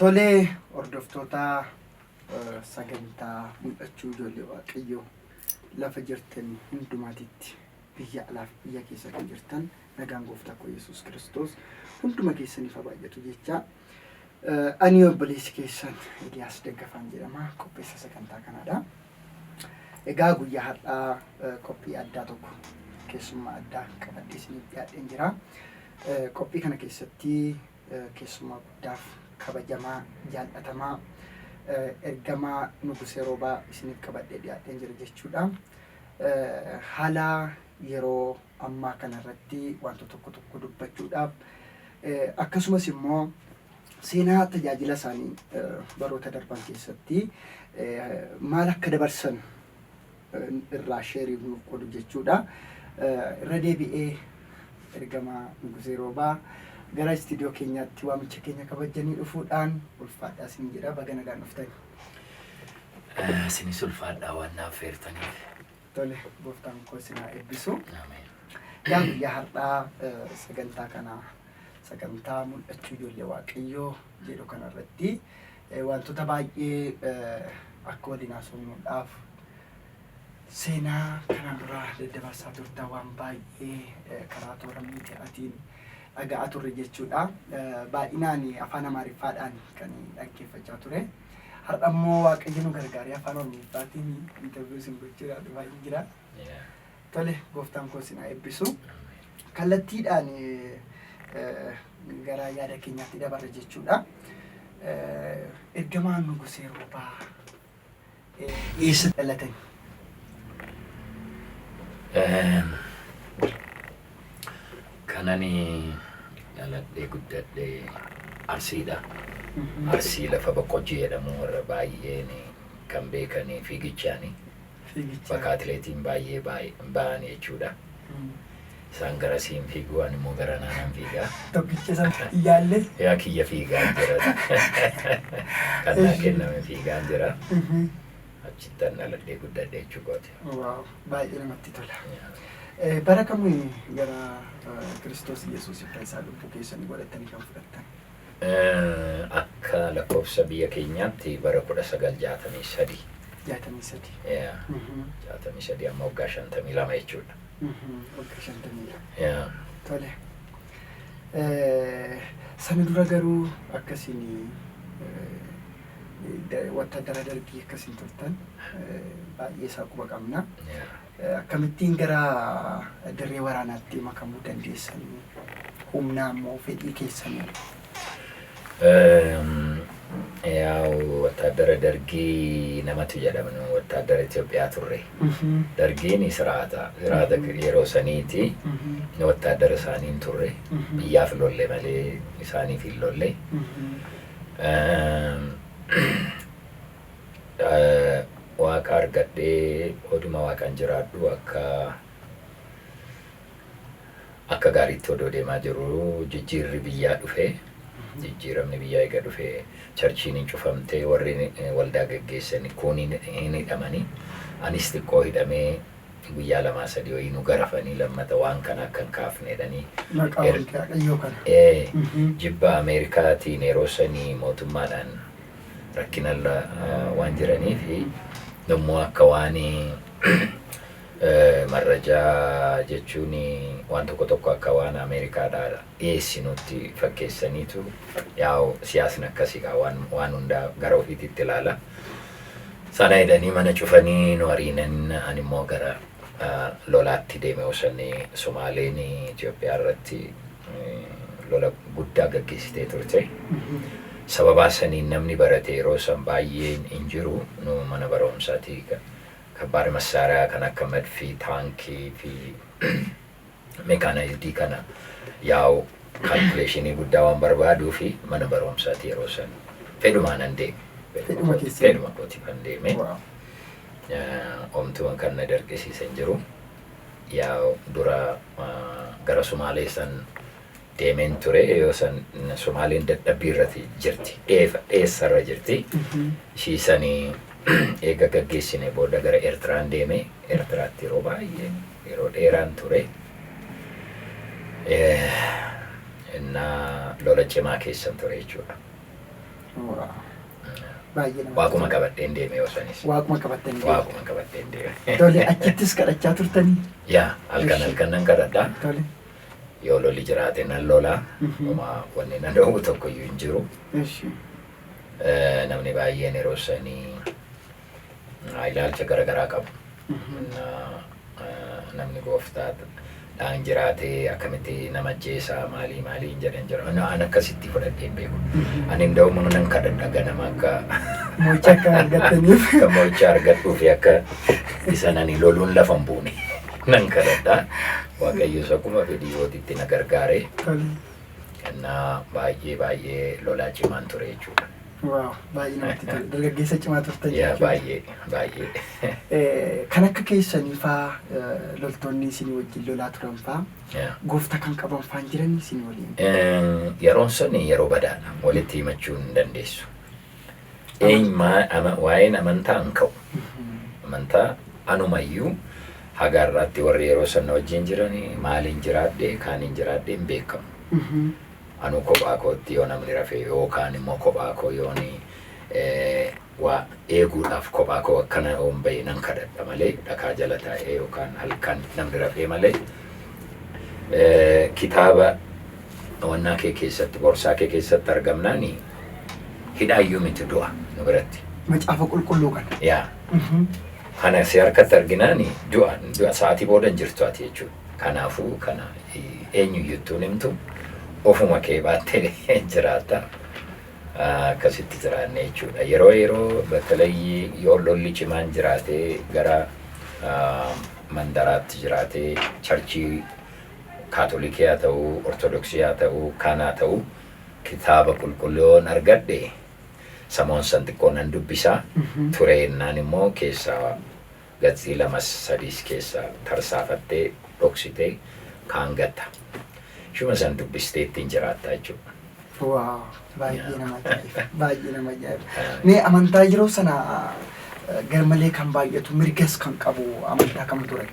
Tolee, hordoftoota sagantaa Mul'achuu Ijoollee Waaqayyoo lafa jirtan hundumaatitti, biyya alaaf biyya keessa kan jirtan, nagaan gooftaa koo Yesuus Kiristoos hunduma keessaniif haa baay'atu jecha. Ani obboleessi keessan Eliyaas Daggafaan jedhama, qopheessa sagantaa kanaadha. Egaa guyyaa har'aa qophii addaa tokko, keessummaa addaa qabadhee isiniif dhiyaadheen jira. Qophii kana keessatti keessummaa guddaaf kabajamaa, jaallatamaa, ergamaa Nugusee Roobaa isiniif qabadhee dhiyaadheen jira jechuudha. Haala yeroo ammaa kana irratti wanta tokko tokko dubbachuudhaaf, akkasumas immoo seenaa tajaajila isaanii baroota darban keessatti maal akka dabarsan irraa share nuuf godhu jechuudha. Irra deebi'ee ergamaa Nugusee Roobaa, gara istiidiyoo keenyaatti waamicha keenya kabajanii dhufuudhaan ulfaadhaa isin jedha. Baga nagaan dhuftani. Isinis ulfaadhaa waan naaf feertaniif. Tole, gooftaan koo isin haa eebbisu. Ameen. Egaa guyyaa har'aa sagantaa kana, sagantaa Mul'achuu Ijoollee Waaqayyoo jedhu kanarratti wantoota baay'ee akka waliin haasofnuudhaaf, seenaa kanaan dura daddabarsaa turtan waan baay'ee karaa toora miidiyaatiin dhaga'aa turre jechuudha. Baay'inaan afaan Amaariffaadhaan kan dhaggeeffachaa ture. Har'a immoo Waaqayyo nu gargaaree afaan Oromiffaatiin interview isin gochuudhaaf dhufaa jira. Tole, gooftaan koo isin haa eebbisu. Kallattiidhaan gara yaada keenyaatti dabarra jechuudha. Ergamaan Nugusee Roobaa eessa dhalatan? Kanani dhaladhee guddadhee Arsiidha. Arsii lafa Boqqojjii jedhamu, warra baay'een kan beekanii fiigichaani. Fiigicha. Bakka atileetiin baay'ee ba'an jechuudha. Isaan garasiin fiigu, ani immoo gara naanaan fiigaa. Tokkicha isa iyyaallee. Yaa kiyya fiigaan jira. Kan naa kenname fiigaan jira. Achittan dhaladhee guddadhe jechuu kooti. Wow, baay'ee namatti tola. Bara kamii gara Kiristoos Yesuus fayyisaa lubbuu keessanii godhattanii kan fudhattan? Akka lakkoofsa biyya keenyaatti bara 1963. 63. Yaa, 63, amma waggaa 52 jechuudha. Waggaa 52. Yaa. Tole. Sana dura garuu akkasiin wattaaddara dargii akkasiin turtan baay'ee isaa quba qabna. Yaa. Akkamittiin gara dirree waraanaatti makamuu dandeessan? Humnaa immoo fedhii keessanii? Yaa'u, wattaaddara dargii namatu jedhamnu, wattaaddara Itoophiyaa turre. Dargiin siraata yeroo saniiti. Wattaaddara isaaniin turre. Biyyaaf lolle malee isaaniif hin lolle. Waaqa argadhee oduma waaqan jiraadhu, akka gaariitti odoo deemaa jiru jijjiirri biyyaa dhufe. Jijjiiramni biyyaa eega dhufe churchiin hin cufamtee, warri waldaa geggeessan kun hin hidhamanii, anis xiqqoo hidhamee guyyaa lamaa sadii wayii nu garafanii, lammata waan kana akka hin kaafne jedhanii. Maqaa Waaqayyoo kana. Jibba Ameerikaatiin yeroo sanii mootummaadhaan rakkinarra waan jiraniif, yommuu akka waan marrajaa jechuun waan tokko tokko akka waan Ameerikaadhaa dhiyeessinutti fakkeessaniitu, yaa'u siyaasni akkasii kaa waan hundaa gara ofiititti ilaala. Sana jedhanii mana cufanii nu ariinan. Ani immoo gara lolaatti deeme. Osanii Sumaaleen Itoophiyaa irratti lola guddaa gaggeessitee turte. Sababaa saniin namni barate yeroo san baay'een hin jiru. Nu mana barumsaatii ከባድ መሳሪያ kan akka madfii, taankii fi mechanized kana yaa'u calculation guddaa waan barbaaduu fi mana barumsaati yeroo san fedhumaan an deeme. Fedhuma keessan? Fedhuma kootiif an deeme. Omtuun kan na darqisiisan jiru. Yaa'u dura gara Sumaalee san deemeen ture. Yoo san Sumaaleen dadhabbii irratti jirti. Dheessarra jirti. Ishii sanii eega gaggeessine booda gara Eertiraan deeme. Eertiraatti yeroo baay'ee, yeroo dheeraan ture. Innaa lola cimaa keessan ture jechuudha. Waa. Baay'ee namatti Waaquma tola. qabadheen deeme yoo sanis. Waaquma qabattanii deemte. Waaquma qabadheen deeme. Tole, achittis kadhachaa turtanii? Yaa, halkan Ishi. halkan nan kadhadha. Tole. Yoo lolli jiraate nan lola. Homaa wanni na dhoowwu tokko iyyuu hin jiru. Ishi. Namni baay'een yeroo sanii ilaalcha garaagaraa qabu. Namni gooftaadhaan jiraatee akkamitti nama ajjeesaa, maalii maalii hin jedhan jira. An akkasitti fudhadhee hin beeku. Ani hin nan kadhadha ganama akka Mo'icha akka argattaniif. Akka mo'icha argadhuu fi akka isa nani loluun lafa hin buune nan kadhadha. Waaqayyos akkuma fedhii kootitti na gargaare. Tole. Innaa baay'ee baay'ee lolaa cimaan ture jechuudha. Waaw, baay'ee namatti tola. Dargaggeessa cimaa turtan Yaa, jechuudha. baay'ee baay'ee. Kan akka keessanii faa, loltoonni isinii wajjin lolaa turan faa, gooftaa kan qaban faan jiran isinii waliin? Yeroon sun yeroo badaadha. Walitti himachuu hin dandeessu. Eenyumaa waa'een amantaa hin ka'u. Amantaa anumayyuu haga har'aatti warri yeroo sana wajjin jiranii maaliin jiraadhe, kaaniin jiraadhe hin beekamu. Anu kophaa kootti yoo namni rafee yookaan immoo kophaa koo yooni waa eeguudhaaf kophaa koo akkana yoon bahe nan kadhadha malee, dhakaa jala taa'ee yookaan halkan namni rafee malee, kitaaba wannaa kee keessatti, borsaa kee keessatti argamnaani hidhaayyuu miti, du'a nu biratti. Macaafa qulqulluu kana. Yaa. Kana si harkatti arginaani du'a, du'a sa'aatii booda hin jirtu ati jechuudha. Kanaafuu kana eenyuyyuttuu himtu, ofuma kee baattee jiraatta. Akkasitti jiraanne jechuudha. Yeroo yeroo በተለይ yoo lolli cimaan jiraatee gara mandaraatti jiraatee, churchii kaatolikii haa ta'uu, ortodoksii haa ta'uu, kaan haa ta'uu, kitaaba qulqulluun argadhe samoon san xiqqoo nan dubbisaa ture. Innaan immoo keessaa gatsii lamas sadiis keessaa tarsaafattee dhoksitee kaan gatta. Shuma san dubbistee ittiin jiraatta jechuudha. Waaw, baay'ee nama ajaa'iba, baay'ee nama ajaa'iba. Mee amantaa yeroo sana garmalee kan baay'atu, mirgas kan qabu amantaa kam ture?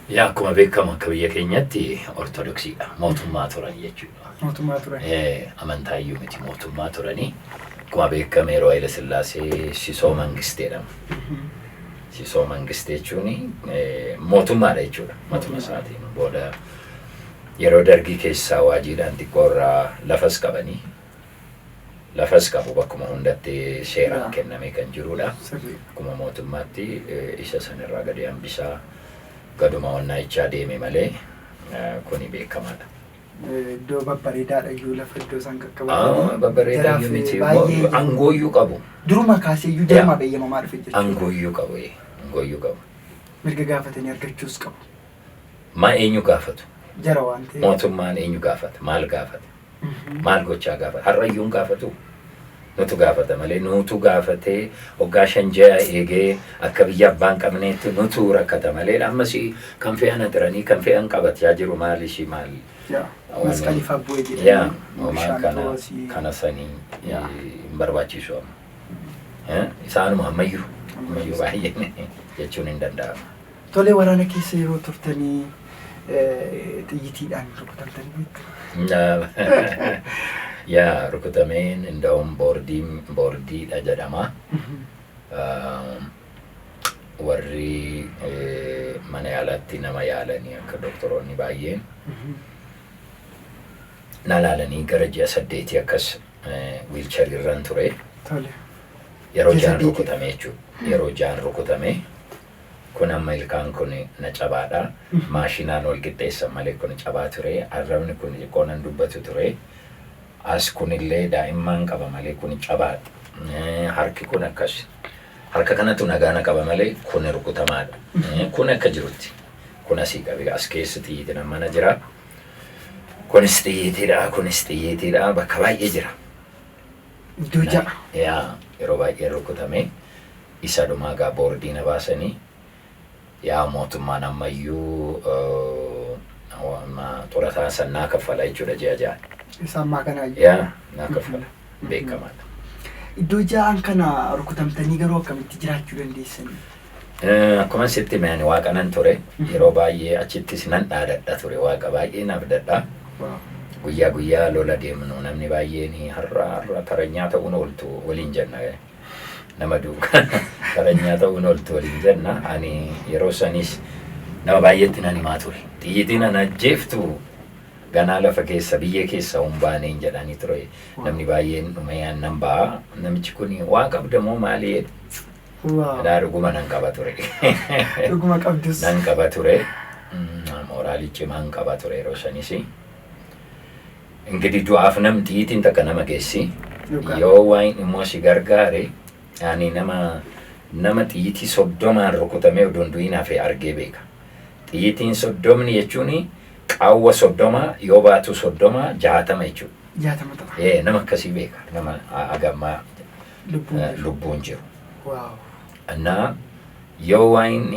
Yaa, akkuma beekamu akka biyya keenyatti ortodoksiidha. Mootummaa turan jechuudha. Mootummaa ture. Amantaa iyyuu miti, mootummaa turanii. Akkuma beekamu yeroo Haile Sillaasee Sisoo Mangistee jedhama. Sisoo Mangistee jechuun mootummaadha jechuudha. Matuma isaatiin booda yeroo dargii keessaa waajiidhaan xiqqoo irraa lafas qabanii, lafas qabu, bakkuma hundatti seeraan kennamee kan jirudha. Akkuma mootummaatti isa sanirraa gadi hambisaa gaduma onnaa deeme malee kuni beekamaadha. Iddoo babbareedaadha iyyuu lafa iddoo isaan qaqqabatanii. Babbareedaa Jaraaf iyyuu miti, baay'ee aangooyyuu qabu. Duruma kaasee iyyuu jarumaa beeyyamamaa dhufe jechuudha. Aangooyyuu qabu, aangooyyuu qabu. Mirga gaafatanii argachuus qabu. Maa, eenyu gaafatu? Jara waan ta'eef. Mootummaan eenyu gaafata? Maal gaafata? Maal gochaa gaafata? Har'a iyyuu hin gaafatu. Nutu gaafata malee, nutu gaafatee waggaa 5 6 eegee akka biyya abbaan qabneetti nutu rakkata malee, ammas kan fe'an atiranii kan fe'an qabachaa jiru, maal ishii maal? Yaa, masqalii fa'aa bu'ee Yaa, jedhanii homaa bishaan kana toosii. Kana sanii hin barbaachisu amma. Isaanuma ammayyuu ammayyuu baay'een jechuun hin danda'amu. Tolee, waraana keessa yeroo turtanii xiyyitiidhaan rukutamtanii beektu? Yaa, rukutameen inda'uun boordiidha jedhama. Warri mana yaalaatti nama yaalanii akka doktoroonni baay'een na laalanii gara ji'a 8 akkas wheelchairirran ture. Yeroo Ji'a ja'an 8? Rukutame jechuudha. Yeroo 6 rukutame kun amma ilkaan kun na cabaadha. Maashinaan wal qixxeessan malee kun cabaa ture. Arrabni kun xiqqoo nan dubbatu ture. As kunillee daa'imman qaba malee kun cabaadha. Harki kun akkas. Harka kanatu nagaa na qaba malee kun rukutamaadha. Kun akka jirutti. Kun asii qabe, as keessa xiyyiitiin mana jira. Kunis xiyyiitiidha, kunis xiyyiitiidha, bakka baay'ee jira. Iddoo 6. Yaa, yeroo baay'ee rukutame, isa dhumaa gaa boordii na baasanii, yaa, mootummaan ammayyuu xurataa san naa kaffala jechuudha ji'a 6. Isa ammaa kana. Yaa, naa kaffala, beekamaadha. Iddoo ja'an kana rukutamtanii garuu akkamitti jiraachuu dandeessanii? Akkuma sitti hime, ani waaqa nan ture, yeroo baay'ee achittis nan dhaadadha ture, waaqa baay'ee naaf dadha. Guyyaa guyyaa lola deemnu, namni baay'een har'a har'a taranyaa ta'uun ooltu waliin jenna. Nama duukaa taranyaa ta'uun ooltu waliin jenna. Ani yeroo sanis nama baay'eetti nan himaa ture. Xiyyitiin ana ajjeeftu ganaa lafa keessa, biyyee keessa hin baaneen jedhanii ture. Namni baay'een dhumee nan ba'a. Namichi kun waa qabda moo maali jedhu. Daa dhuguma nan qaba ture. Dhuguma qabdus. Nan qaba ture. Mooraalii cimaan qaba ture yeroo sanis. Ingidihi du'aaf nam xiyyitiin takka nama geessi. Yoo waan immoo si gargaare, ani nama xiyyitii 30n rukutamee odoo hin du'in hafe argee beeka. Xiyyitiin 30ni jechuun qaawwa 30 yoo baatu 30, 60 jechuudha. 60 ta'a. Ee, nama akkasii beeka. Nama hagammaa lubbuun jiru. Lubbuun jiru. Innaa yoo waan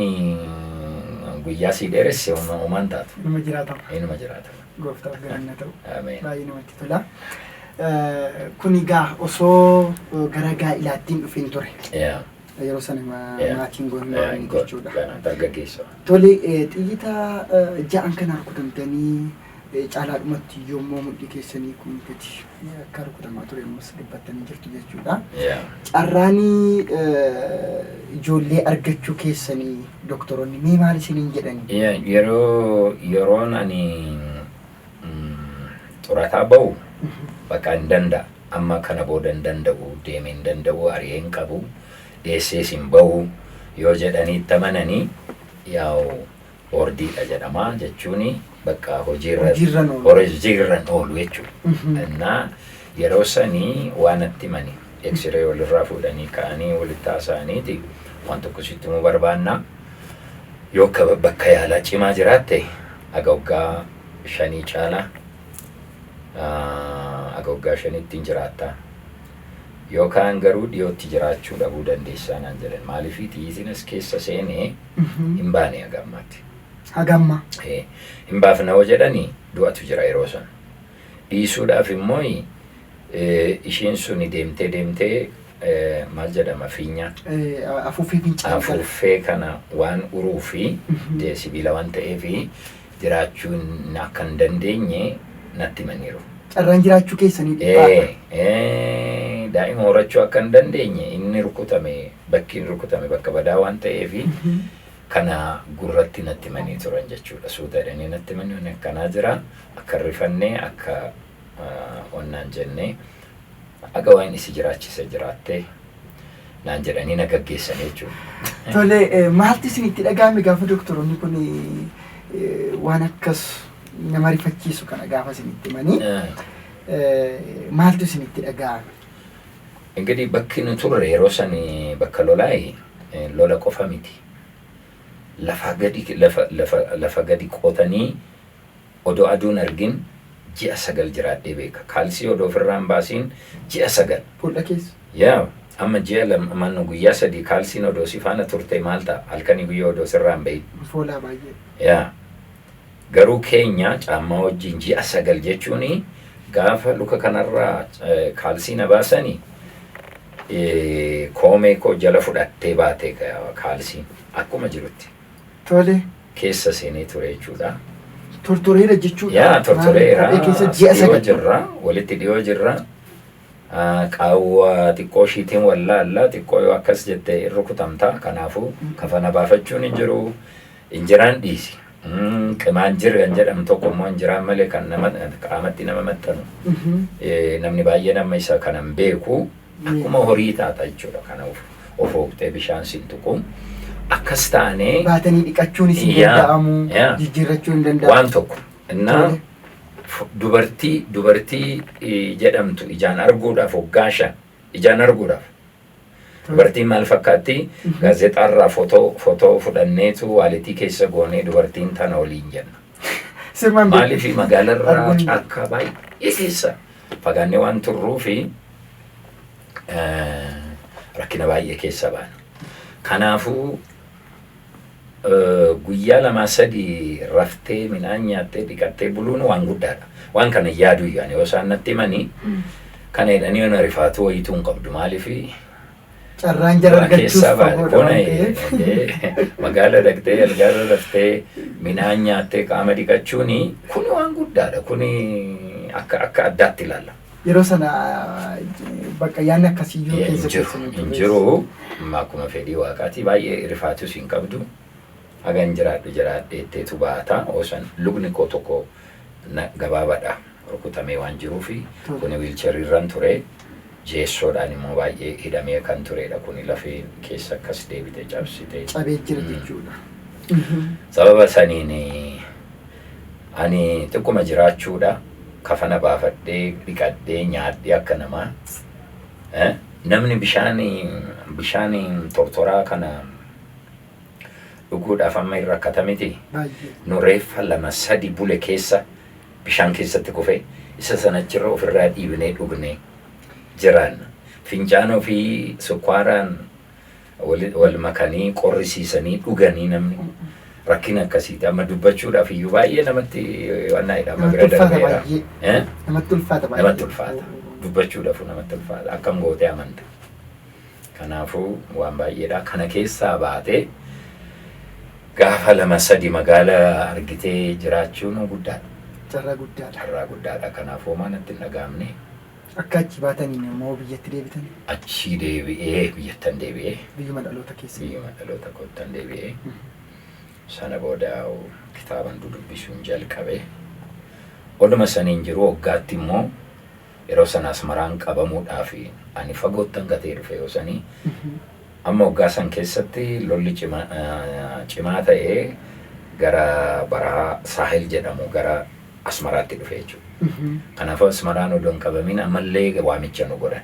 guyyaa sii dheeresse uumaan taatu. Nama jiraatama. Inuma jiraatama. Gooftaaf galanna ta'u. Ameen. Baay'ee namatti tola. Kun egaa osoo gara gaa'ilaatti hin dhufin ture. Yeroo sana maatiin goonee jechuudha. Ganaa dargaggeessa. Tole, xiyyita ja'an kana rukutamtanii caalaadhumatti yommuu mudhii keessanii kun gadi akka rukutamaa ture ammas dubbattanii jirtu jechuudha. Carraanii ijoollee argachuu keessanii doktoroonni mee maal isiniin jedhani? Yeroon ani xurataa ba'u bakka hin danda'a. Amma kana booda hin danda'u, deemee hin danda'u, ari'ee hin qabu, dheessees hin ba'u yoo jedhanii itti amananii, yaa'u boordiidha jedhama jechuuni, bakka hojiirra Hojiirra oolu. Hojiirra oolu jechuudha. Innaa yeroo sanii waan natti himani, X-ray walirraa fuudhanii ka'anii walitti haasa'aniiti, waan tokko sitti himuu barbaanna. Yoo akka bakka yaalaa cimaa jiraatte haga waggaa 5 caalaa, haga waggaa 5tti hin jiraatta. Yookaan garuu dhiyootti jiraachuu dhabuu dandeessaa naan jedhan. Maaliif xiyyitiin as keessa seenee hin baane haga ammaatti. Haga ammaa. Hin baafna yoo jedhani du'atu jira yeroo sana. Dhiisuudhaaf immoo isheen suni deemtee deemtee, maal jedhama, fiinyaan. Afuuffee fincaanii kana. Afuuffee kana waan uruu fi sibiila waan ta'eef jiraachuun akka hin dandeenye natti himaniiru. Carraan jiraachuu keessanii dhiphaadha. Daa'ima horachuu akka hin dandeenye, inni rukutame, bakki inni rukutame bakka badaa waan ta'eef kana gurratti natti himanii turan jechuudha. Suuta jedhanii natti himanii, wanni akkanaa jira, akka hin rifannee, akka onnaan jennee, haga waan isi jiraachise jiraattee naan jedhanii na gaggeessan jechuudha. Tole, maaltu isinitti dhaga'ame gaafa doktoroonni kun waan akkas nama rifachiisu kana gaafa isinitti himanii, maaltu isinitti dhaga'ame? Ingidihi bakki nu turre yeroo sani bakka lolaayi, lola qofa miti. Lafa gadi lafa gadi qotanii odoo aduun argin ji'a 9 jiraadhee beeka. Kaalsii odoo ofirraa hin baasiin ji'a 9. Fuula keessa. Yaa, amma ji'a 2 mannu guyyaa 3 kaalsiin odoo si faana turte maal ta'a? Halkanii guyyaa odoo sirraa hin bahin. Foolaa baay'ee. Yaa. Garuu keenya caammaa wajjin ji'a 9 jechuun gaafa luka kanarraa kaalsii na baasanii koomee koo jala fudhattee baate kaalsiin akkuma jirutti. Keessa seenee ture jechuudha. Tortoreera jechuudha. Yaa, tortoreera. Kophee keessa ji'a Dhiyoo 9. jirra, walitti dhiyoo jirra. Qaawwa xiqqoo ishiitiin wallaalla, xiqqoo yoo akkas jette hin rukutamta. Kanaafuu kafana baafachuun hin jiru. Injiraan dhiisi. Qimaan jir kan jedhamu tokko immoo injiraan malee kan nama qaamatti nama maxxanu. Namni baay'een amma isa kana hin beeku. Akkuma horii taata jechuudha. Kana of hooqxee bishaan siin tuqu. Akkas taanee Baatanii dhiqachuunis hin danda'amu. Jijjiirrachuun hin danda'amu. Waan tokko. Innaa dubartii jedhamtu ijaan arguudhaaf waggaa 5 ijaan arguudhaaf. Dubartiin maal fakkaatti? Gaazexaarraa fotoo fudhanneetu waalitii keessa goonee dubartiin tana waliin jenna. Sirnaan beeku. Maaliif magaalarraa Arguun hin caakkaa baay'ee keessa fagaannee waan turruu fi rakkina baay'ee keessa baana. Kanaafuu guyyaa 2 3 raftee midhaan nyaattee dhiqattee buluun waan guddaadha. Waan kana yaaduu yaani yoo isaan natti himanii kana jedhanii ona rifaatuu wayituu hin qabdu. Maaliif Carraan jara du'a argachuuf keessaa baate fagoodha kun waan ta'eef. Magaala dhaqxee algaarra raftee midhaan nyaattee qaama dhiqachuuni kun waan guddaadha. Kuni akka addaatti ilaalla. Yeroo sana bakka yaadni akkasiyyuu Hin keessa jiru. keessan hin Hin turre. jiru. Akkuma fedhii waaqaati baay'ee rifaatus hin qabdu. Hagan jiraadhu jiraadheetteetu baata. Oosan lukni koo tokko gabaabaadha. Rukutamee waan jiruufi kuni wheelchairirran ture. Jeessoodhaan immoo baay'ee hidhamee kan turedha. Kuni lafee keessa akkas deebite cabsite. Cabee jira jechuudha. Sababa saniin ani xiqquma jiraachuudha. Kafana baafadhee dhiqadhee nyaadhee akka namaa. Namni bishaan tortoraa kana dhuguudhaaf amma hin rakkata miti. Baay'ee. Nu reeffa lama sadi bule keessa bishaan keessatti kufe isa sanachirra ofirraa dhiibnee dhugnee jiraanna. Fincaan ofii sukkaaraan wal makanii qorrisiisanii dhuganii namni rakkina akkasiiti. Amma dubbachuudhaaf iyyuu baay'ee namatti wannaa'edha. Amma Namatti bira ulfaata darbeera. baay'ee. Eh? Namatti ulfaata baay'ee. Namatti ulfaata. Dubbachuudhaaf namatti ulfaata. Akkam gootee amanta. Kanaafuu waan baay'eedha. Kana keessaa baatee gaafa lama sadi magaala argitee jiraachuun guddaadha. Carraa guddaadha. Carraa guddaadha. Kanaafuu homaa natti hin dhaga'amne. Akka achi baataniin immoo biyyatti deebitan? Achii deebi'ee biyyattan deebi'ee. Biyyuma dhaloota keessa. Biyyuma dhaloota koottan deebi'ee. Sana booda kitaaban dudubbisuun jalqabe. Oduma saniin jiru waggaatti immoo yeroo sana Asmaraan qabamuudhaaf ani fagoottan gatee dhufe yoo sanii. Amma waggaa san keessatti lolli cimaa ta'ee gara baraa Saahil jedhamu gara Asmaraatti dhufe jechuudha. Kanaafuu Asmaraan odoo hin qabamin ammallee waamicha nu godhan.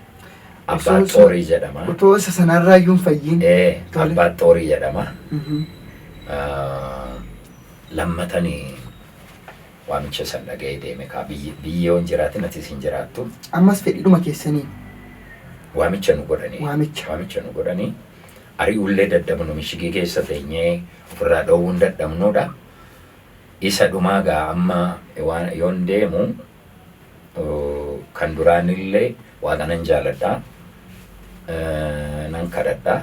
Abbaa Xoorii jedhama. Otoo isa sanarraa iyyuu hin fayyin. Abbaa Xoorii jedhama. Lammatanii waamicha san dhaga'ee deeme kaa biyyi yoo hin jiraatin atis hin jiraattu. Ammas fedhiidhuma keessanii. Waamicha nu godhanii. Waamicha. Waamicha nu godhanii. Ari'uullee dadhabnu mishigii keessa teenyee ofirraa dhoowwuun dadhabnuudha. Isa dhumaa gaa amma yoon deemu kan duraanillee waaqa nan jaaladha. Nan kadhadha.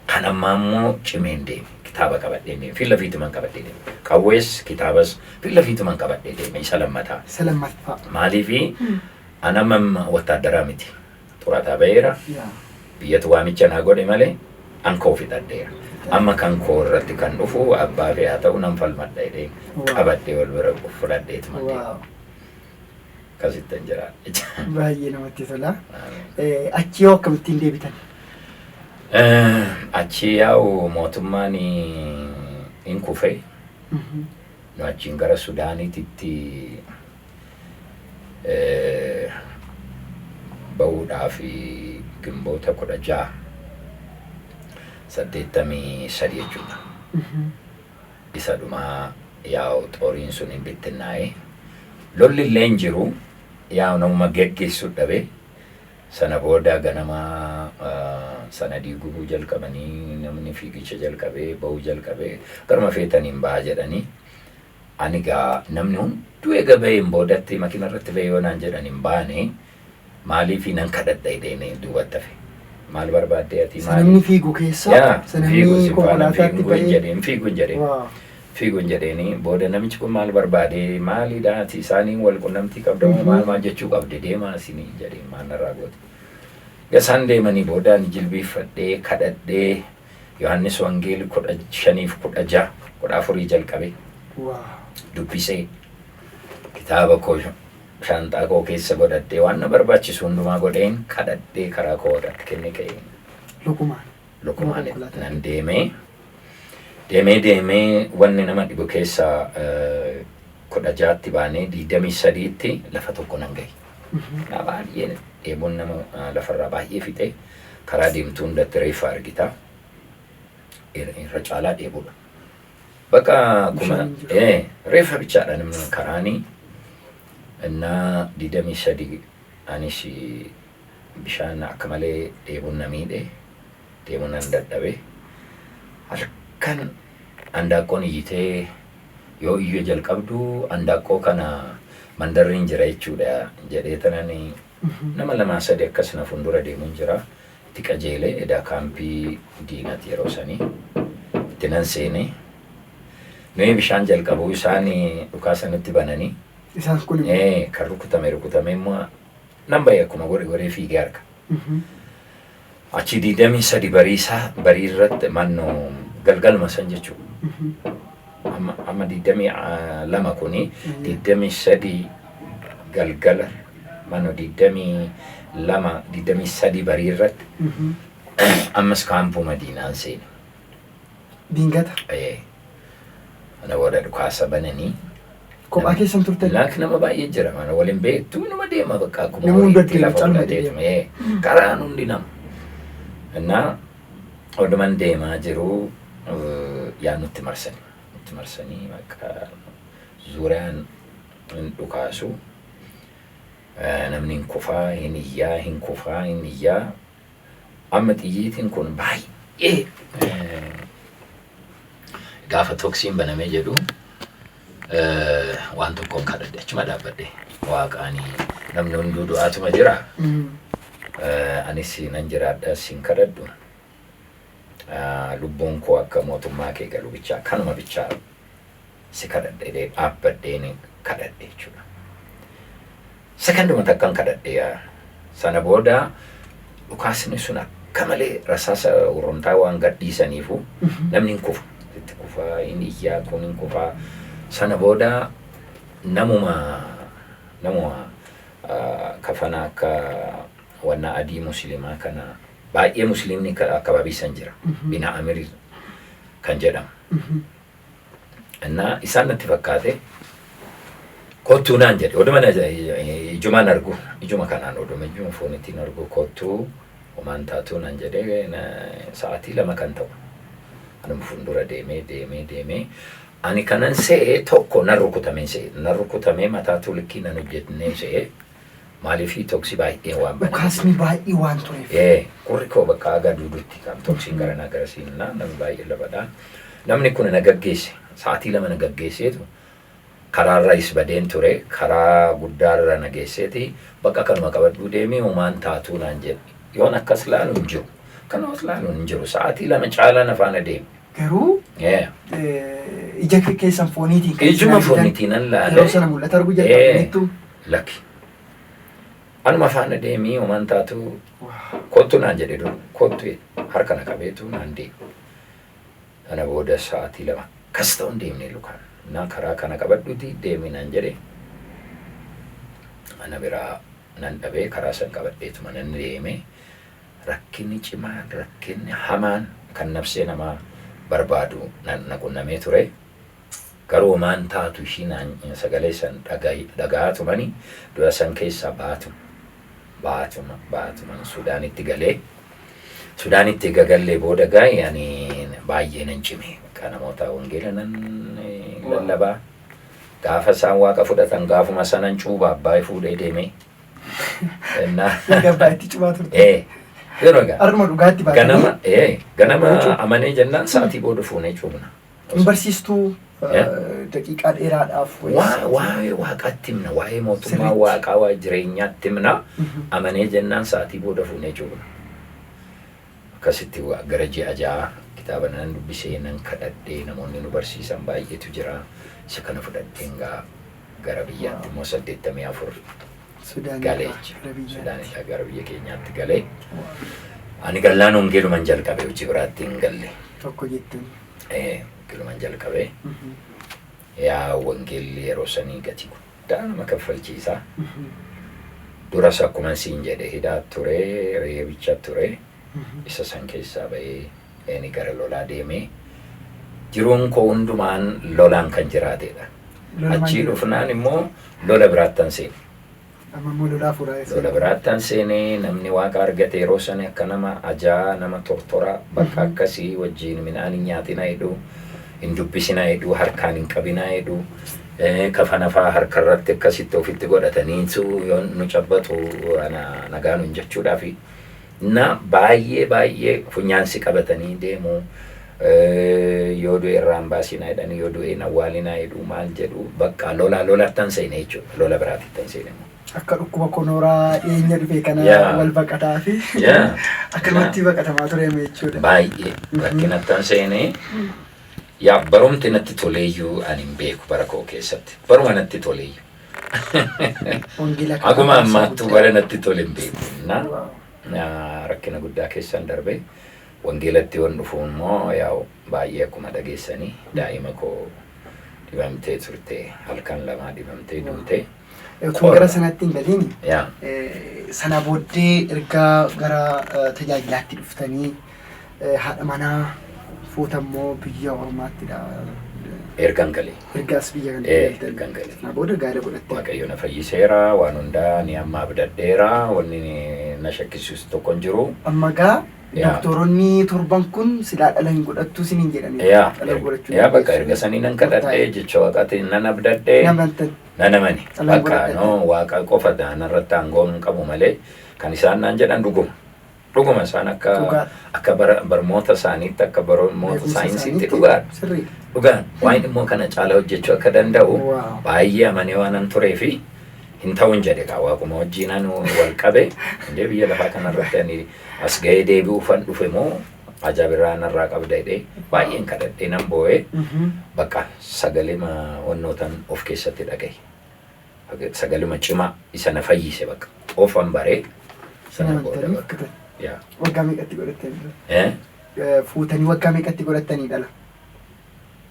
Kan ammaa immoo cimeen deeme. Kitaaba qabadhee deeme. Filla fiituman qabadhee deeme. Qawwees kitaabas filla fiituman qabadhee deeme isa lammataa. Isa lammaffaa. Maaliifi an amma wattaaddaraa miti. Xurataa ba'eera. Biyyatu waamicha naa godhe malee an koo fixadheera. Amma kan koo irratti kan dhufu abbaa fi haa ta'u nan falmadha jedhee qabadhee wal bira fudhadheetuma deema. Akkasittan jiraadha. Baay'ee namatti tola. Achi yoo akkamittiin deebitan? Achi yaa'u mootummaan hin kufe. Nu achiin gara Sudaaniitti bahuudhaaf gimboota 16 83 jechuudha. Isa dhumaa yaa'u xooriin sun hin bittinnaa'e. Lolli illee hin jiru. Yaa'u namuma geggeessu dhabe. Sana booda ganama sanadii gubuu jalqabanii namni fiigicha jalqabee bahuu jalqabee garuma feetaniin baha jedhanii. Ani gaa namni hunduu eega baheen boodatti makiina irratti bahee yoo naan jedhan hin baane maaliif nan kadhadha jedhee duubatti hafe. Maal barbaaddee ati Isa namni fiigu keessa, isa namni konkolaataatti fiigu hin bahee. jedheen fiigu hin jedheen. Fiigu hin jedheeni booda namichi kun maal barbaade maalidha ati isaaniin wal qunnamtii qabda moo maal maal jechuu qabde deemaa isinii jedheen maal narraa goote. Gasaan deemanii booda ani jilbiiffadhee kadhadhee Yohaannis Wangeelii 15 16 14 jalqabe dubbisee kitaaba koo shaanxaa koo keessa godhadhee waan na barbaachisu hundumaa godheen kadhadhee karaa koo waaqatti kennee ka'ee. Lukumaan. Lukumaan nan deemee. Deemee deemee wanni nama dhibu keessaa 16tti baanee 23tti lafa tokko nan gahe. Na baay'ee dheebuun nama lafarraa baay'ee fixe karaa deemtuu hundatti reeffa argita. Irra caalaa dheebuudha. Bakka kuma Bishaan hin jiru. Reeffa bichaadha namni karaanii. Innaa 23 anis bishaan akka malee dheebuun na miidhe deemuu nan dadhabe. Halkan handaaqqoon iyyitee yoo iyyuu jalqabdu handaaqqoo kana mandarri hin jira jechuudha jedhee tanani nama lamaa sadi akkas na fuuldura deemuun jira. Itti qajeelee edaa kaampii diinati yeroo sanii itti nan seene. Nuyi bishaan jalqabuu isaan dhukaa sanatti bananii Isaan kun immoo. Kan rukutame rukutame immoo nan bahe, akkuma godhe godhee fiigee harka. Achi 23 bariisaa, barii irratti, mannoo galgaluma san jechuudha. Amma 22 kuni 23 galgala, mannoo 22, 23 barii irratti ammas kaampuu Madiinaan seene. Dingata. Ana booda dhukaasa bananii. Kophaa keessan turtan? Laak, nama baay'ee jira, mana waliin beektu, nama deema bakka akkuma Nama hunda horiitti deema, lafa calma fudhateetu. deema. Karaan hundi nama. Innaa oduman deemaa jiru yaa nutti marsanii. Nutti marsanii, bakka zuuriyaan hin dhukaasu. Namni hin kufaa, hin iyyaa, hin kufaa, hin iyyaa. Amma xiyyiitiin kun baay'ee gaafa toksiin banamee jedhu waan tokkoon kadhadhe, achuma dhaabbadhe, waaqaanii namni hunduu du'aatuma jira. Anis nan jiraadha, sin kadhadhu. Lubbuun koo akka mootummaa kee galu bichaa, kanuma bichaa si kadhadhe jedhee dhaabbadheen kadhadhe jechuudha. Sekanduma takkan kadhadhe yaa. Sana booda dhukaasni sun akka malee rasaasa urrumtaa waan gadhiisaniifu namni hin kufa. Itti kufaa, hin iyyaa, kun hin kufaa. Sana booda namuma kafana akka wanna adii musliimaa kana, baay'ee musliimni akkababii san jira. Bina Amir kan jedhamu. Innaa isaan natti fakkaate, kottuu naan jedhe. Oduma ijumaan argu, ijuma kanaan, oduma ijuma foonittiin argu, kottuu, homaan taatuu naan jedhe. Sa'aatii 2 kan ta'u anuma fuuldura deemee deemee deemee, ani kanan se'e tokko nan rukutamee se'e, nan rukutamee mataa tulikkii nan hojjetnee se'e. Maaliifii toksii baay'ee waan baneef. Dhukaasni baay'ee waan tureef. Qurri koo bakka haga duudutti kan toksiin garanaa garasiin namni baay'ee lafadha. Namni kun na gaggeesse, sa'aatii 2 na gaggeesseetu, karaarra is badeen ture, karaa guddaarra na geesseeti, bakka kanuma qabadhuu deemii, homaan taatuu naan jedhe. Yoon akkas laalu hin jiru. Kanas laalu hin jiru. Sa'aatii 2 caalaa na faana deeme. Garuu ija keessan fooniitiin kan isin Ijuma argitan fooniitiin nan laale. yeroo sana mul'ata arguu jalqabaniittu. Lakki. Anuma faana deemii, homaan taatuu, kottu naan jedhe dur, kottu jedhe, harka na qabeetu naan deeme. Kana booda sa'aatii 2 akkas ta'uun deemnee lukaan. Na karaa kana qabadhuuti deemi naan jedhe. Ana biraa nan dhabee, karaa san qabadheetuma nan deeme. Rakkinni cimaan, rakkinni hamaan kan nafsee namaa barbaadu na qunnamee ture. Garuu homaan taatu ishii naan sagalee san dhaga'aa tumani du'a san keessaa baatuma. Baatuma baatuman Sudaanitti galee. Sudaanitti egaa gallee booda gaa'e ani baay'ee nan cime. Bakka namoota wangeela nan lallabaa. Gaafa isaan waaqa fudhatan gaafuma sanan cuuba abbaa fuudhee deemee. Laga Abbaayatti cubaa turte. Yeroo egaa. Har'uma dhugaatti baatanii. Ganama amanee jennaan sa'aatii booda fuunee cuubna. Hin barsiistuu daqiiqaa dheeraadhaaf wayis? Waa'ee waaqaatti himna, waa'ee mootummaa waaqaa, waa'ee jireenyaatti himna. Amanee jennaan sa'aatii booda fuunee cuubna. Akkasitti gara ji'a 6 kitaaba nan dubbisee, nan kadhadhee, namoonni nu barsiisan baay'eetu jira. Isa kana fudhadheen gaa gara biyyaatti immoo 84 Sudaanirraa galee gara jechuudha. biyyaatti. Sudaanirraa gara biyya keenyaatti galee. Ani gallaan wangeeluman jalqabe, hojii biraatti hin galle. Tokko jettanii. Wangeeluman jalqabe. Yaa, wangeelli yeroo sanii gatii guddaa nama kaffalchiisa. Duras akkuma siin jedhe hidhaa ture, reebicha ture. Isa san keessaa bahee inni gara lolaa deemee, jiruun koo hundumaan lolaan kan jiraatedha. Lolumaan Achii jira. dhufnaan immoo lola biraattan seene. Amma immoo lolaa fuudhaa Lola biraattan seenee, namni waaqa argate yeroo sana akka nama ajaa, nama tortoraa, bakka akkasii wajjin midhaan hin nyaatina jedhu, hin dubbisina jedhu, harkaan hin qabina jedhu, kafana faa harkarratti akkasitti ofitti godhataniitu yoo nu cabbatu ana nagaa nun jechuudhaafi. Na baay'ee baay'ee funyaansi qabatanii deemu. Yoo du'e irraan baasinaa jedhanii, yoo du'e hin awwaalinaa jedhu, maal jedhu, bakka lolaa lolattan seene jechuudha. Lola biraatittan seene immoo. Akka dhukkuba konoraa dhiyeenya dhufe kana wal baqataa fi akkanumatti baqatamaa ture jechuudha. Baay'ee rakkinattan seenee, yaa, barumti natti toleeyyuu ani hin beeku bara koo keessatti. Baruma natti toleeyyuu. Wangeela kana Akkuma barumsa ammaattuu guddaa. bara natti tole hin beeku. Na Wow. rakkina guddaa keessan darbe. Wangeelatti yoon dhufu immoo yaa'u baay'ee akkuma dhageessanii daa'ima koo dhibamtee turte, halkan 2 dhibamtee duute. Utuu gara sanatti hin galiin, Yaa. sana booddee erga gara tajaajilaatti dhuftanii haadha manaa fuutammoo biyya ormaattidha. Ergan galee. Ergaas biyya kana galtan. Ergan galee. Sana booda gaa'ela godhatte. Waaqayyo na fayyiseera, waan hundaa ni amma abdadheera, wanni na shakkisiisu tokko hin jiru. Amma gaa Yaa. doktoronni torban kun silaa dhala hin godhattu isiniin jedhanii. Yaa, Dhala godhachuu yaa, bakka dandeessu. erga sanii nan kadhadhee jecha waaqaatiin nan abdadhee. Namantan. Nan amane. Dhala Bakka godhadhe. No waaqa qofa narratti aangoo hin qabu malee kan isaan naan jedhan dhuguma. Dhuguma isaan akka Dhugaadha. akka barmoota isaaniitti, akka barmoota Beekumsa saayinsiitti isaaniitti dhugaadha. Sirriidha. Dhugaan waan immoo kana caala hojjechuu akka danda'u Wow. baay'ee amanee waan an turee fi hin ta'uun jedhe kaa waaquma wajjiin wal qabe indee biyya lafaa kanarratti ani as ga'ee deebi'uufan dhufe moo ajaa'ibirraa narraa qabda jedhee baay'een kadhadhee nan boo'ee, bakka sagalema wannootan of keessatti dhagaye. Sagaluma cimaa isa na fayyise bakka ofan baree sana booda Namantanii bakka. kutan. Yaa. Waggaa meeqatti godhattanii? Eh? Fuutanii waggaa meeqatti godhattanii dhala?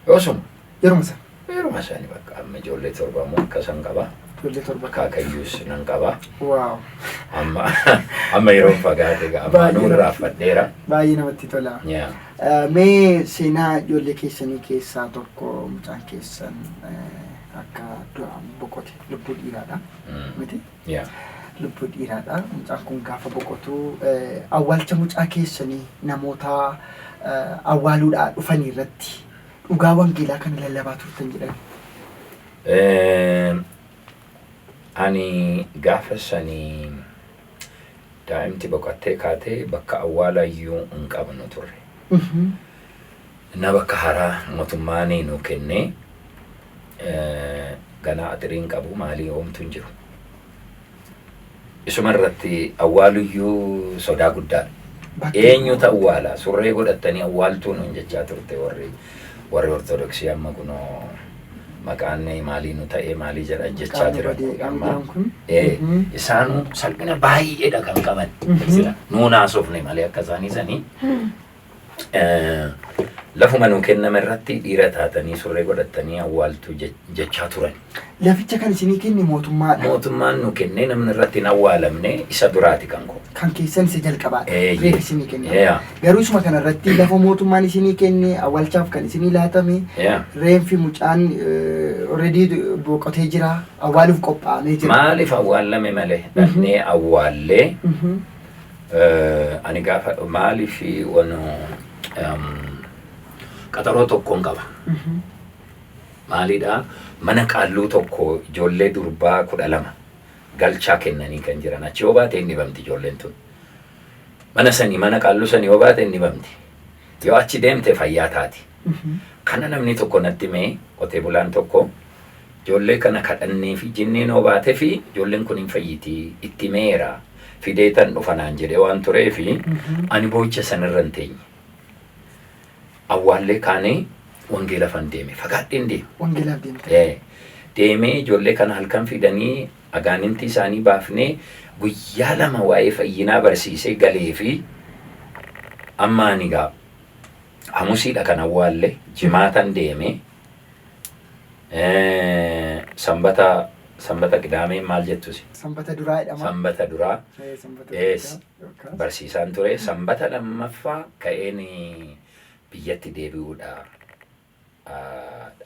Yoosuma. Yeruma sana. Yeruma isaanii bakka amma ijoollee 7 immoo akkasan qaba. Ijoollee 7. Akaakayyuus nan qaba. Wow. Amma yeroo fagaate egaa amma Baay'ee nuun raafadheera. Baay'ee namatti tola. Yaa. Mee seenaa ijoollee keessanii keessaa tokko, mucaan keessan akka du'aan boqote, lubbuu dhiiraadha. Miti? Yaa. Lubbuu dhiiraadha. Mucaan kun gaafa boqotu awwaalcha mucaa keessanii namoota awwaaluudhaa dhufanii irratti dhugaa wangeelaa kana lallabaa turtan jedhan. Ani gaafa sanii daa'imti boqottee kaatee bakka awwaala iyyuu hin qabnu turre. Na bakka haaraa mootummaan nu kennee ganaa axiriin qabu maalii hoomtu hin jiru. Isuma irratti awwaaluyyuu sodaa guddaadha. Eenyutu awwaala? Surree godhattanii awwaaltuu nuun jechaa turte warri Ortodoksii, amma kunoo maqaan maalii nu ta'ee maalii jedha jechaa Maqaan jiran badee kun amma. jiran kun. Isaanuu salphina baay'eedha kan qaban. Nuun haasofne malee akka isaanii sanii. Lafuma nuu kenname irratti dhiira taatanii surree godhattanii awwaaltuu jechaa turan. Laficha kan isinii kenne mootummaadha. Mootummaan nu kennee namni irratti hin awwaalamne isa duraati kan koo. Kan keessan isa jalqabaadha. Eeyyee. Reef isinii kenne. Yaa. Garuu isuma kanarratti lafa mootummaan isinii kenne awwaalchaaf kan isinii laatame Yaa. reenfi mucaan already boqotee jira, awwaaluuf qophaa'amee jira. Maaliif awwaallame malee dhaqnee awwaallee ani gaafa maaliif wanu qaxaroo tokkoon qaba. Maalidha, mana qaalluu tokko ijoollee durbaa 12 galchaa kennanii kan jiran, achi yoo baate inni bamti ijoolleen tun. Mana sanii, mana qaalluu sanii yoo baate inni bamti. Yoo achi deemte fayyaa taati. Kana namni tokko natti mee, qotee bulaan tokko, ijoollee kana kadhannee fi jinneen yoo baatee fi ijoolleen kun hin fayyitii itti meera fidee tan dhufanaan jedhee waan turee fi ani boo'icha sanirra hin teenye. Awwaallee kaanee wangeela fan deeme, fagaadheen deeme. Wangeelaaf deemte. Deemee ijoollee kana halkan fidanii agaanintii isaanii baafnee guyyaa 2 waa'ee fayyinaa barsiisee galee fi amma ani gaa hamusiidha kan awwaalle, jimaatan deeme, sanbata qidaamee maal jettusi? Sanbata duraa jedhama. Sanbata duraa. Sanbata Ees. duraa yookaas. Barsiisaan ture. Sanbata lammaffaa ka'een biyyatti deebi'uudha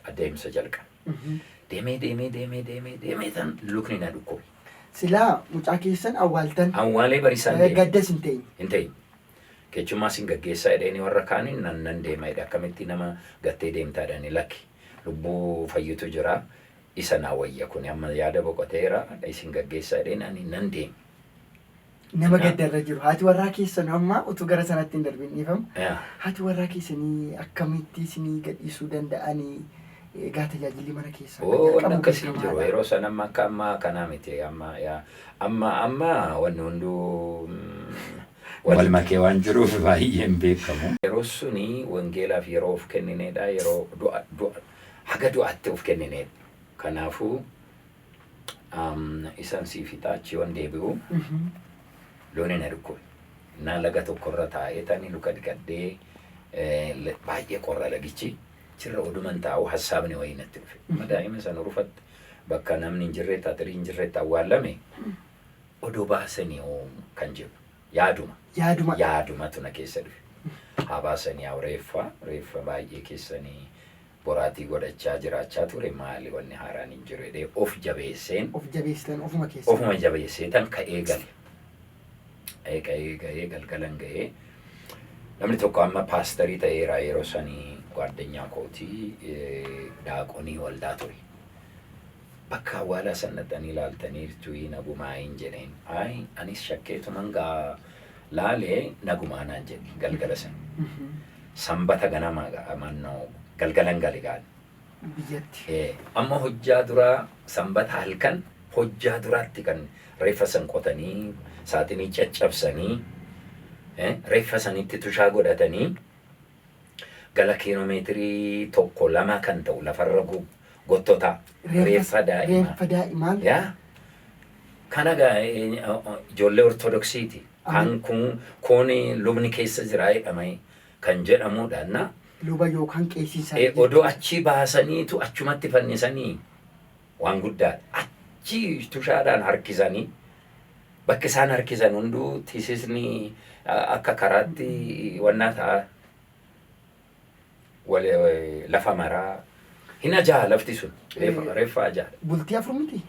adeemsa jalqabe. Deemee deemee deemee deemee deemee tan lukni na dhukkube. Silaa mucaa keessan awwaaltan. Awwaalee bariisaan deeme. Gaddas hin teenye. Hin ta'in. Keessummaa sin gaggeessaa jedhanii warra kaaniin nan deema jedhe, akkamitti nama gattee deemtaa jedhanii, lakki, lubbuu fayyitu jira, isa naa wayya, kuni amma yaada boqoteera, isin gaggeessaa jedheen ani nan deeme. Nama gaddarra jiru. Haati warraa keessan amma utuu gara sanatti hin darbin, dhiifama. Yaa. Haati warraa keessanii akkamitti isinii gadhiisuu danda'anii? Egaa tajaajilli mana keessaa akka Oo, wanni jalqabu akkasii hin jiru. beekamaadha. Yeroo sana amma akka ammaa kanaa miti. Amma yaa amma wanni hunduu wal makee waan jiruuf baay'ee hin beekamu. Yeroo suni wangeelaaf yeroo of kenninedha. Yeroo du'a du'a haga du'aatti of kenninedha. Kanaafuu Isan sii fixaa, achi yoon deebi'u looni na dhukkube. Naa laga tokkorra taa'ee tani luka dhiqadhee, baay'ee qorra lagichi. Achirra oduman taa'u hassaabni wayii natti dhufe. Amma daa'ima sana rufatte bakka namni hin jirretti, atirii hin jirretti awwaallame, odoo baasanii hoo kan jedhu yaaduma. Yaaduma. Yaadumatu na keessa dhufe. Haa baasanii haa reeffa baay'ee keessanii boraatii godhachaa jiraachaa ture, maali wanni haaraan hin jiru jedhee of jabeesseen. Of jabeessitan ofuma keessa. Ofuma jabeessee tan ka'ee gale. Ka'ee ga'ee galgalan ga'ee namni tokko amma paastarii ta'eera, yeroo sanii ጓደኛ kootii, daaqonii waldaa ture. Bakka awwaalaa san dhaqxanii ilaaltaniirtu, nagumaa hin jedheen. Ayi, anis shakkeetuman gaa laalee, nagumaa naan jedhe galgala san. Sanbata ganama mannoo galgalan gale gaal. Biyyatti. Amma hojjaa duraa, sanbata halkan hojjaa duraatti kan reeffa san qotanii, saaxinii caccabsanii, reeffa sanitti tushaa godhatanii, gala kiiloomeetirii 1-2 kan ta'u lafarra gottotaa reeffa daa'imaa. Reeffa daa'imaan. Yaa kana gaa ijoollee Ortodoksiiti. Kan kun kun lubni keessa jira jedhamee kan jedhamudha. Na Luba yookaan qeesiin odoo achii baasaniitu achumatti fannisanii waan guddaadha. Achii tushaadhaan harkisanii, bakki isaan harkisan hunduu tisisni akka karaatti wannaa ta'a. Lafa maraa hin ajaa lafti sun, reeffa ajaadha. Bultii 4 miti?